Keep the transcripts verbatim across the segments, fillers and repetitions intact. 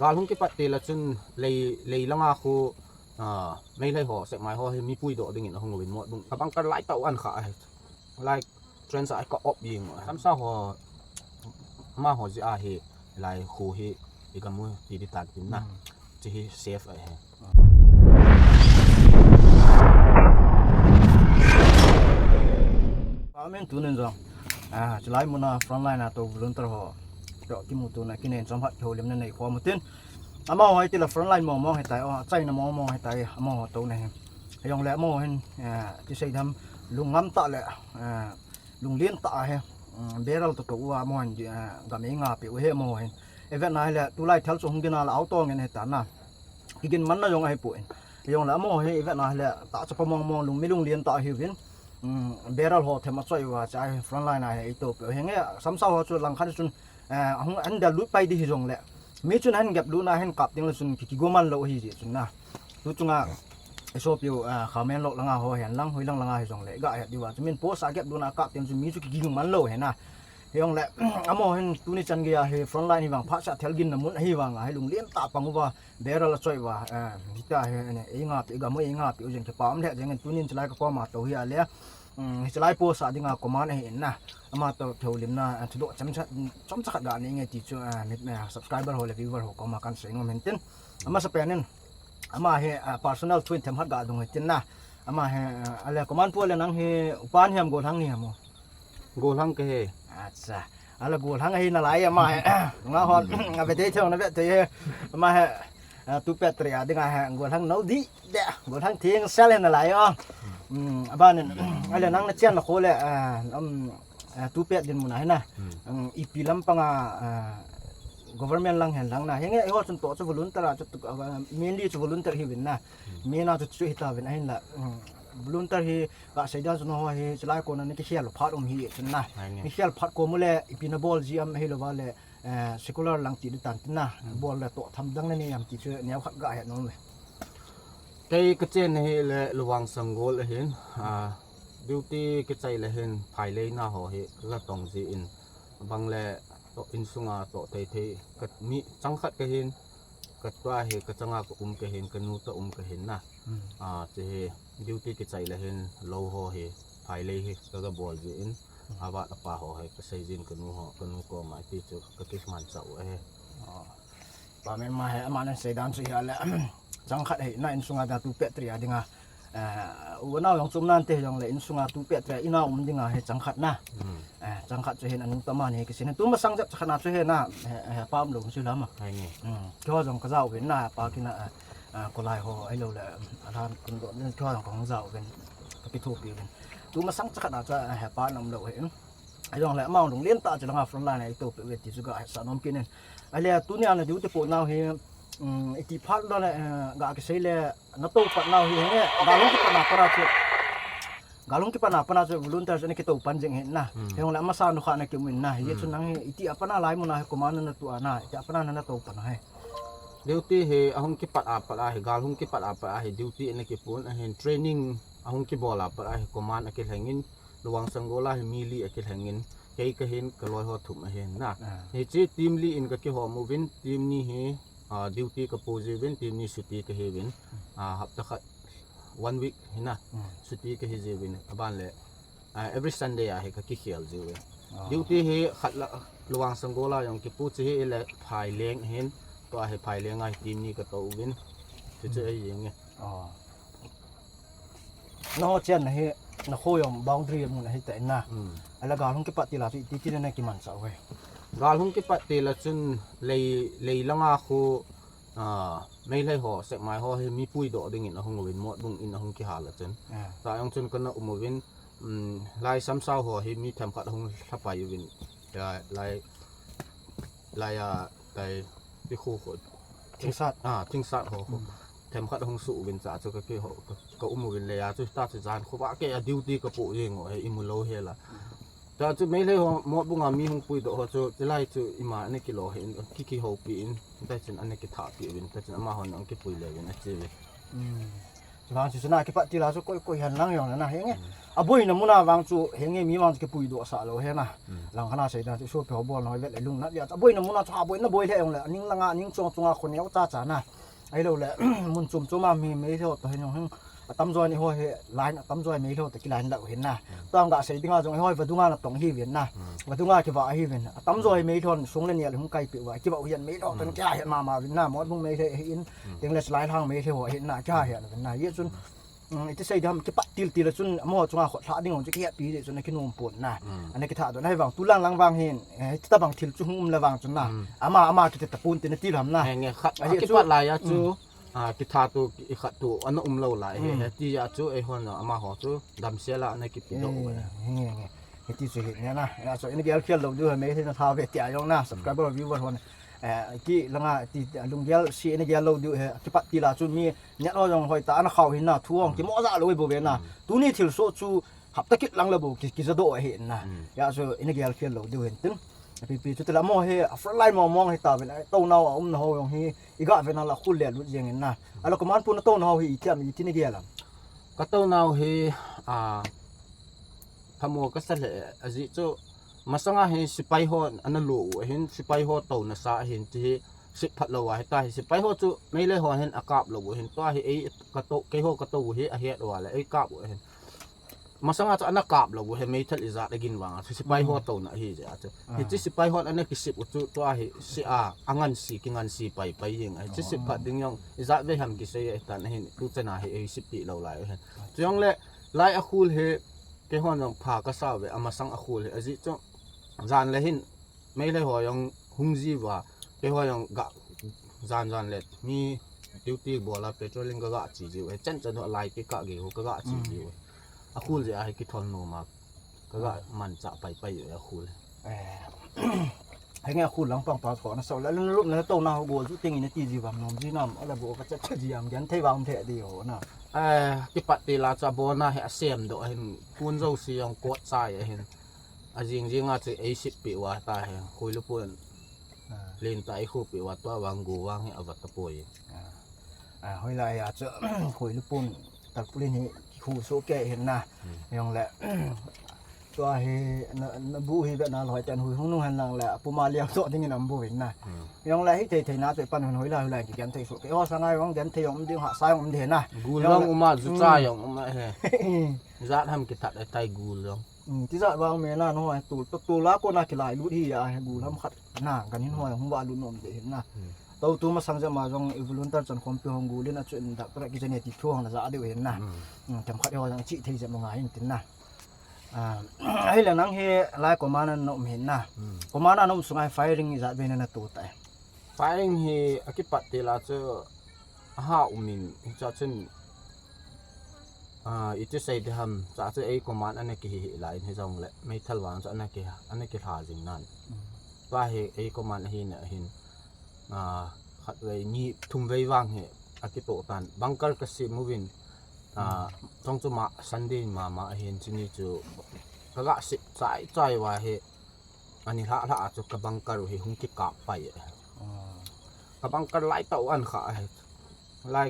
Gal hung kipat tila chun lei, lei langa khu, ah, Meitei ho, Sekmai ho hi mi puidoh dingin ahung uvin Motbung. Ka bunker lai tah u an kha ahi. Lai trench a ka op jing u. Samsa ho, amaho jeh a hi, lai khu hi, i gam u ti di tan tin na. Hmm. Chi hi safe ahi. Amen, tunin jong. Ah, chulai muna frontline a tou volunteer ho toh kimutona kinen chomkhat kihoulimna nei khom utin. Amaho hi tila frontline mong mong hitai, o, achaina mong mong hitai, amaho touna hi. Hijongle amaho hin, eh, ti sei dam, lungngam tah le, eh, lunglen tah ahi, um, barrel toh toh uva amaho hin, eh, gam eingapeh u ahi amaho hin. Ivetna hile, tulai thal chu hung gin a le auto ngen ahitan na. Kigin manna jong ahipoi. Hijongle amaho hi ivetna hile, tah chapa mong mong lung, mi lunglen tah ahiuvin. Um, barrel ho them achoi uva, cha hi frontline a hi eitoupeh u ahi. Hinge, Samsa ho chu langkhat chun, eh, ahung, ahin del lut pai di hijongle, mi chun ahin gap lutna ahin kap tengle chun ki, kigo man lou ahi jeh chun na. Tu chunga, i sopi u, ah, Khamenlok langa ho hen lang, hoilang langa hijongle, i ga het diuva chu min post a gap lutna a kap teng chun mi chu kigo man lou ahi na. Hijongle, amaho hin tuni chan geiya hi frontline hi vang phatseh thal ginna mun ahi vanga hi lunglen tah pang uva, barrel achoi uva, eh, hita hi, eh, eingapeh, i gam u eingapeh u jeng kipa um lheh jengin tunin chulai ka koma tou hi ale, um, hiche lai post a dinga command ahin na. Ama toh kihoulimna, eh, thudoh chomcha, chomcha khat ga nei nge ti chu, eh, mi, eh, subscriber ho le viewer ho koma kan sei nom hin tin. Amasapen in, ama hi, eh, personal thu in themkhat ga dong hin tin na. Ama hi, eh, ale command pu ale nang hi upa nahi ham, golhang nahi ham o? Golhang kahi. Acha. Ale golhang ahi nalai ama hi. Nga hon, nga ve thei thei, na ve thei hi. Ama hi, eh, tu pet three a dinga hi, golhang nou di. De, golhang thengsel hi nalai o. Hmm, abanin, ale nang na chenna kho le, ah, um, ah, tu pet dinmun a hi na. Hmm. Um, ipi lampanga, ah, government lang hen lang na. Hinge, eiho chun toh chu volunteer a chu, ah, mainly chu volunteer hiuvin na. Hmm. Main a chu chu hitauvin ahinla. Um, volunteer hi, ka sei dan chu nangho hi, chulai kona na kikhel phat um hi chun na. Ahi nge. Kikhel phat kom u le, ipi na bol ji am ahilouva le, eh, secular lang ti di tan tin na, hmm, bol le toh tham dang na nei am ti chu neokhat ga het nom le. Kei ka chenna hi le Luang Sanggol ahin, ah, duty kichai le hin phailei na ho hi ka tong jin, bang le toh insunga toh thei thei ka mi changkhat kahin, ka tua hi ka changa ka um kahin, ka nu toh um kahin na. Hmm. Ah, chu hi duty kichai le hin lou ho hi phailei hi ka, ka bol jin, hmm, ava apa ho hi ka sei jin ka nu ho, ka nu koma ti chu ka kisman chau ahi. Oh. Pa men ma he, ama nan sei dan chu hi ale, changkhat hi na insunga da tu pet three a dinga. Eh, u nao jong chom nante jongle insunga tu pet three a ina um dinga hi changkhat na. Hmm. Eh, changkhat chu hin anu tama ni kisin. Tu masang jep chakhat na chu hi na, he, hepa um lou chu lama. Ahi nge. Hmm. Keiho jong ka jauvin na, pa kina, eh, eh, kolai ho ahilou le, alam kun do, keiho jong ka hung jauvin, ka kithopi uvin. Tu masang chakhat na chu, eh, hepa na um lou hi. Ahijongle ama lunglen tah chu langa frontline a i toupeh uve ti chu ga hetsah nom kit in. Ahile tunia na duty po nau hi, um, iti phat lou le, eh, ga kisei le na tou pat nau hi, hinge, gal hung kipat na pat a chu, gal hung kipat na pat a chu volunteer chu na kitou pan jing hi na. Hmm. Hijongle amasa nu kha na kimu in na. Hi, hmm, chu nang hi iti a pat a lai mun a hi command na tu a na, iti a pat a na, na tou pan a hi. Duty hi ahung kipat a pat a hi, gal hung kipat a pat a hi duty na kipun ahin, training ahung kibol a pat a hi command akilhengin, Luang Sanggol a hi mi li akilhengin, kei kahin, ka loi ho thum ahin na. Ah. Hiche team li in ka kihom uvin, team ni hi, ah, duty ka po jiuvin, team ni chutti ka hiuvin. Ah, hapta khat, one week hi na. Hmm. Chutti ka hi jiuvin, aban le, ah, every Sunday a hi ka kikhel jiuvin. Ah. Duty hi khat la, Luang Sanggol a jong kipo chu hi le phaileng hin, tua hi phaileng a hi team ni ka tou uvin. Chu chu, hmm, ahi jeng e. Ah. Nangho chenna hi, nakho jong boundary mun ahi ta in na. Hmm. Ahile gal hung kipat tila chu iti tina na kimanchah uve? Gal hung kipat tila chun lei, lei langa khu, ah, Meitei ho, Sekmai ho hi mi puidoh dingin ahung uvin, Motbung in ahung kihal a chun. Ah. Tua jong chun kana um uvin, um, lai Samsao ho hi mi themkhat ahung lhapai uvin. Lai, lai, lai a, tai, ti khu khu. Thingsat. Ah, Thingsat ho khu. Hmm. Themkhat ahung suh uvin cha chu ka kiho, ka, ka um uvin lei a chu ta chu jan khu ba ke a duty ka po jeng u hi imu lou hel a. Hmm. Ta chu Meitei ho Motbung a mi hung puidoh ho chu, chulai chu ima ana kilo hi in, ki, kihoupi in, ta chun ana kithahpi uvin, ta chun amahon ana kipui le uvin achi uvin. Hmm. Vang chu na kipat til a chu koi koi hen lang jong le na henge. Aboina mun a vang chu henge mi vang chu kipui doh sah lou he na. Lang khat a sei dan chu sopi ho bol na vet le lung na ya. Aboina mun a chu aboina boi le jong le ning lang a ning chong chong a khoneo cha cha na. Ahilou le mun chom chom a mi Meitei ho toh hin jong hin atam jo ni ho he line atam jo Meitei ho toh kiline lou hin na. Tang ga sei ding a jong hoi vadung a na tong hi vin na. Vadung a kiva hi vin. Atam jo Meitei ho sung le ni a le hung kai pi va kiva hian Meitei ho toh kia hian ma ma vin na. Mo bung Meitei hi in. Ting le lai lang Meitei ho hin na kia hian vin na. Ye chun iti sei dam kipat til til chun mo chunga khot thla ding chu kia pi de chun ki nom pon na. Ana kitha do na vang tu lang lang vang hin. Ti ta bang thil chu hung um le vang chun na. Ama ama ti ta pun ti na til ham na. Henge khat kipat lai a chu. A kitha tu i khat tu ana um lou lai he he ti a chu ei hon ama ho chu damsel a ana kipi doh u. Henge henge. Hiti chu hi ne na. Ya chu ina gel khel lou diu he Meitei na tha ve ti a jong na subscriber viewer hon. Eh ki langa ti lunggel si ina gel lou diu he kipat til a chu mi ne lo jong hoi ta ana khau hin na thu hong ki mo ja lou bo ve na. Tuni thil so chu hapta kit lang le bo ki ki ja do he na. Ya chu ina gel khel lou diu hin tin. Pi pi chu tela mo he a front line mo mong he ta ve na to nau a um na ho jong hi. I ga ve na la khul le lut jeng in na. Ala command pu na to na ho hi itiam iti ni gel am. Ka to nau hi a thamo ka sa le a ji chu masanga hi sipai ho ana lo u hin sipai ho to na sa hin ti hi sip phat lo wa hi ta hi sipai ho chu Meitei ho hin a kap lo u hin to hi ei ka to kei ho ka to u hi a het wa le ei kap u hin. Masanga chu ana kap lo u he meithal ijat agin vang a chu sipai ho to na hi je a chu. Hichi sipai hon ana kisip u chu tua hi si a angan si kingan si pai pai jing a hichi sip phat ding jong ijat ve ham kisei a hitan ahin tu chana hi ei sip pi lo lai u he. Chu jong le lai a khul he kei hon jong pha ka sa ve amasang a khul he aji chu jan le hin Meitei ho jong hung ji va kei ho jong ga jan jan le mi duty bol a patrolling ka ga chi ji u he chan chan ho lai ke ka ge ho ka ga chi ji u he. A khul je a hi kithol nom a ka ga man cha pai pai a khul. Henge a khul lang pang pa ko na so la lun rup na to na ho go ju ting in ti ji vam nom ji nam ala bo ka cha cha ji am gen thei vam the di ho na. Eh kipat ti la cha bo na he a sem do hin kun jo si jong kot chai a hin a jing jing a chu ei sip pi wa ta he khui lu pun len ta ei khu pi wa to wang gu wang he a va ta poi. A hoi lai a chu khui lu pun tal pulin hi khu so ke hin na. Jong le tua hi na bu hi ve na loi ten hui hung nu han lang le puma liang to ding in am bu hin na. Jong le hi thei thei na chu pan hun hoi lai hoi lai ki gen thei so ke ho sa ngai wang gen thei jong um ding ha sa jong um de na. Gul jong um a ju cha jong um a he. Jat ham ki that tai gul jong. Ti jat wang me na no tu tu la ko na ki lai lut hi a he gul ham khat na kan hin hoi hung wa lut nom de hin na. To tu masang jama jong i volunteer chan khompi hong gulin a chu in doctor a kijane ti thu hong na ja deu hin na. Themkhat ho jong chi thei jama ngai in tin na. Ahile nang hi lai command a na um hin na. Command a na um sunga firing ijat ve na na tu tai. Firing hi a kipat ti la chu aha um in hicha chun iti sei de ham cha chu ei command ana kihi hi lai in hi jong le meithal vang chu ana ki ana kihla jing nan. Tua hi ei command ahi na hin khat vei ni thum vei vang hi a kito tan bunker ka sim uvin chong chu ma Sunday mama ahin chini chu ka ga sip chai chai va hi ani hla hla a chu ka bunker u hi hung kikap pai e. Ka bunker lai tau an kha e. Lai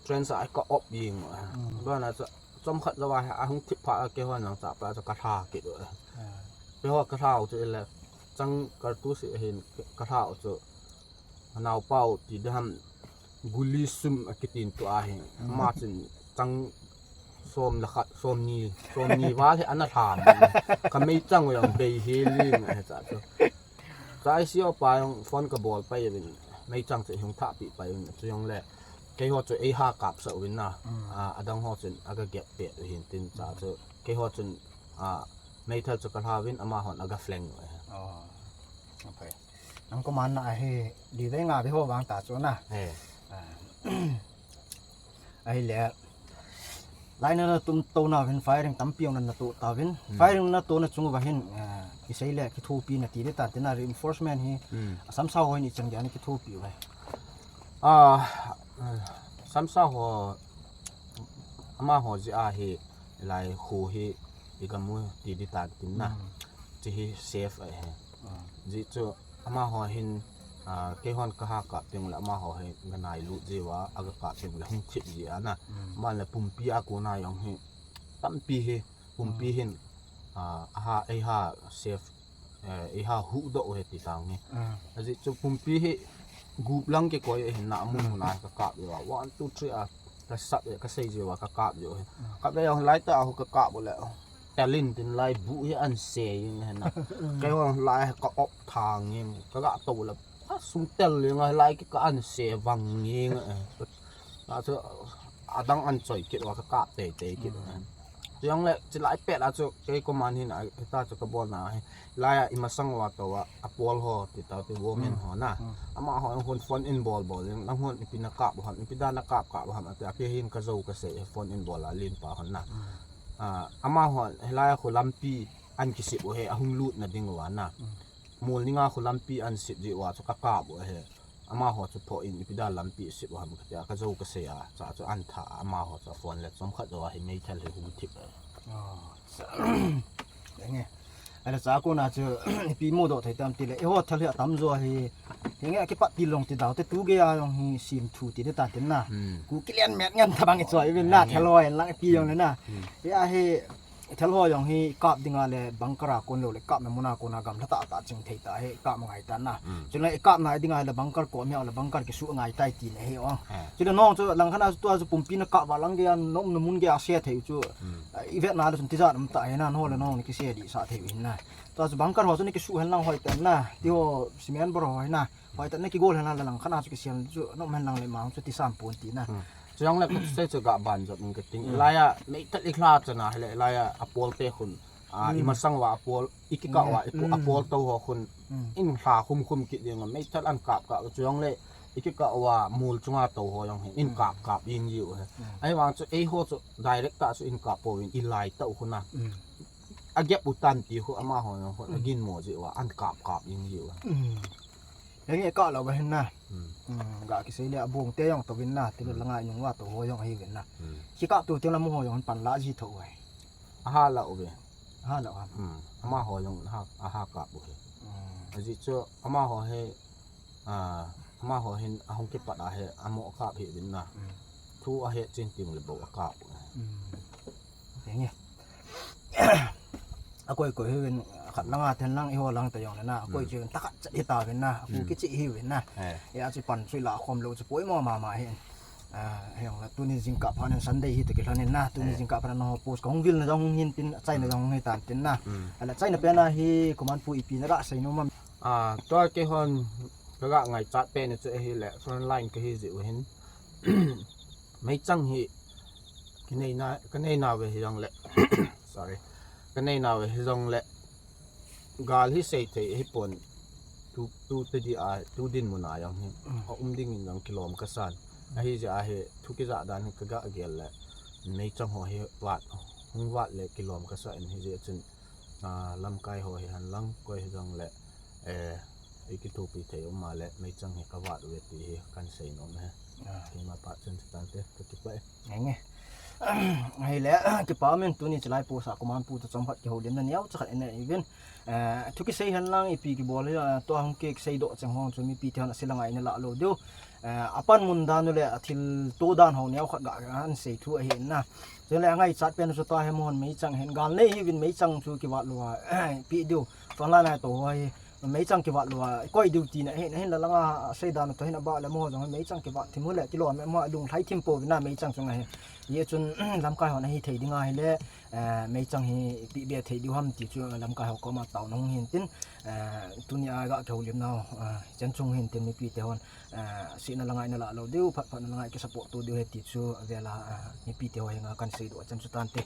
trench a ka op jing u e. Bana chu chomkhat jou a hi a hung thip pha a kei hon jong chapa chu ka hla kit u e. Kei ho ka hla u chu ile chang kartu si hin ka hla u chu. Anaopau ti dam guli sum akitin tua hi. Ama chun chang som le khat, som ni, som ni val hi ana hlam. Ka meichang u jong bei hi ling ahi cha chu. Cha I C U pa jong phone ka bol pai uvin meichang chu hung thah pi pai uvin chu jong le kei ho chu ei ha kap sa uvin na. A, adang ho chun aga gep pe u hin tin cha chu kei ho chun a, meithal chu ka hla uvin ama hon aga flank u ahi. Nang command na ahi, li vei nga vei ho vang ta chu na. Ahile, lai na na tum to na vin firing tampi ong na na to ta vin. Firing na to na chung va hin, kisei le kithopi na ti ve ta te na reinforcement hi. Assam sa ho ni chang dia ni kithopi va. A, Assam sa ho, ama ho ji ahi, lai khu hi, i gamu ti di ta tin na. Chi hi safe ahi. Ji chu ama ho hin Ah, keihon kaha kap teng le amaho hi ganai lut jiuva, aga kap teng le hung thip ji ana. Aman le pumpi a kona jong hi tampi hi, pumpi hin, ah, aha, eiha safe, eh, eiha huhdoh u hi ti tang hi. Ajeh chu pumpi hi gup lang kikoi ahin na, amun mun a kakap jiuva, one, two, three a kasap, kasei jiuva kakap jiu hi. Kap le jong lai ta hu kakap u le, talin tin lai bu hi an se in hi na. Keihon lai ka op thang in, kaga to le, asung tel in, lai ki ka an se vang in. Achu adang an choi kit uva kakap teitei kit. Chujongle chilai pet a chu kei koman hin a, hita chu kabol na hi. Lai a imasang uva tou a, apol ho ti tau ti women ho na. Amaho hon phone in bol bol in, nang hon ipi nakap u ham, ipi dan nakap kap u ham, ati a, kei hin kajou kasei, phone in bol a len pa hon na. Ah, amaho hilai a khu lampi an kisip u hi, ahung lut na ding uva na. Mol ninga khu lampi an sip jiuva chu kakap u hi. Amaho chu phoh in ipi dan lampi sip u ham kati a, kajou kasei a, cha chu an tha a, amaho chu phone le chomkhat jou a hi meithal hi hung thip a. Enge. Ahile cha kona chu ipi mudoh thei tam tile, eiho thal hi atamjo hi. Henge, akipat til long ti dau te, tu gei a jong hi sim thu ti de ta tin na. Ku kilian met ngen thabang ichoi uvin na, thal ho hin lang ipi jong le na. Hi a hi, thal ho jong hi kap dinga le bunker a kon lou le, kapna muna kona gamla tah tah ching thei ta hi, kap ngai ta na. Chule ikapna dinga le bunker kom hi a le bunker kisu ngai tai ti na hi o. Chule nong chu langkhat a chu tua chu pumpi nakap uva lang gei a, na umna mun gei a se thei u chu. I vetna le chun tijat um ta hi na, nong le nong ni kise dih sa thei u hin na. Tua chu bunker ho chu ni kisu hen lang hoi tan na. Ti ho cement bor ho hi na. Hoi tan na kigol hen lang le langkhat a chu kisem chu na um hen lang le mang chu ti sam pon ti na. Chujongle kasei chu ga ban jop in kating. Lai a meithal i lha chana hile, lai a apol te khun. Ah, imasang uva apol, ikikah uva, ipu, apol tou ho khun. In lha khum khum kit ding uva, meithal an kap kap, chujongle, ikikah uva mol chunga tou ho jong hi, in kap kap in jiu hi. Ahivang chu, eiho chu, direct tah chu in kap pouvin, ilai tah u khun a. Agep u tan ti khu, amaho jong khun, agin mo jiu a, an kap kap in jiu a. Henge, kah lou va hin na. Ga kisei le abong te jong tou vin na, tile langa inung uva tou ho jong ahi vin na. Kikah tu teng le amaho jong pan la ji tho uve. Aha la uve. Aha la uve. Amaho jong aha, aha kap u hi. Ajeh chu amaho hi, ah, amaho hin ahung kipat a hi, amo kap hi vin na. Thu ahet chen teng le bou akap u hi. Henge. Akoi koi hi vin, khat langa then lang, eiho lang ta jong le na. Akoi chu vin, takhat chat hi ta vin na. Aku kichi hi vin na. Eh. Achu pan chu la khom lou chu poimo mama hi. Ah, hijong le tuni jingkah phat in Sunday hi toh kilhon in na. Tuni jingkah phat in nangho post kahung vil na jong hung hin tin, achaina jong hung hi tan tin na. Ahile achaina pen a hi, koman pu ipi naga sei nom am? Ah, tua keihon kaga ngaichat pen chu ahile, front line kahi jiu hin. Meichang hi, kanei na, kanei nauve hijongle. Sorry. Kanei nauve hijongle. Gal hi seithei hipon, tu, tu tedi a, tu dinmun a jong hi, aum dingin jong kilom kasan. Ahijeh a hi, thu kijah dan hi kaga gel le, meichang ho hi vat, hung vat le kilom kasa in hijeh chun, ah, lamkai ho hi hen lang, koi hijongle, eh, ikithopi thei um a le, meichang hi kavat uve ti hi kahin sei nom e. Keima phat chun chutante, kakipah e. Henge. Ahile, kipa umin tuni chilai post a koman pu toh chomkhat kihoulimna neo chakhat inei uvin. Eh, thu kisei hen lang ipi kibol hi, eh, tua hung kisei doh cheng ho chu mipi te hon ase langa ina lah lou diu. Eh, apanmun dan u le athilto dan ho neo khat ga, ga hin sei thu ahi na. Chule angaichat pen chu tua hi amahon meichang hin gal nei hiuvin meichang chu kivat lou a, pi diu. Tua la na tou ho hi. Meichang kivat lou a, koi diu tina hin, hinla langa sei dan toh hin abah le amaho jong meichang kivat thim u le kilom e, ama lunglhai thim pouvin na meichang chunga hi. Hijeh chun, lamkai hon ahithei ding ahile, eh, meichang hi ipi be thei diu ham ti chu lamkai ho koma taona hung hin tin, eh, tuni a ga kihoulimna u, eh, chan chung hin tin mipi te hon, eh, sihna langa ina lah lou diu, phat phat na langa kisupport to diu ahi ti chu avel a, eh, mipi te ho henga kahin sei doh chan chu tante.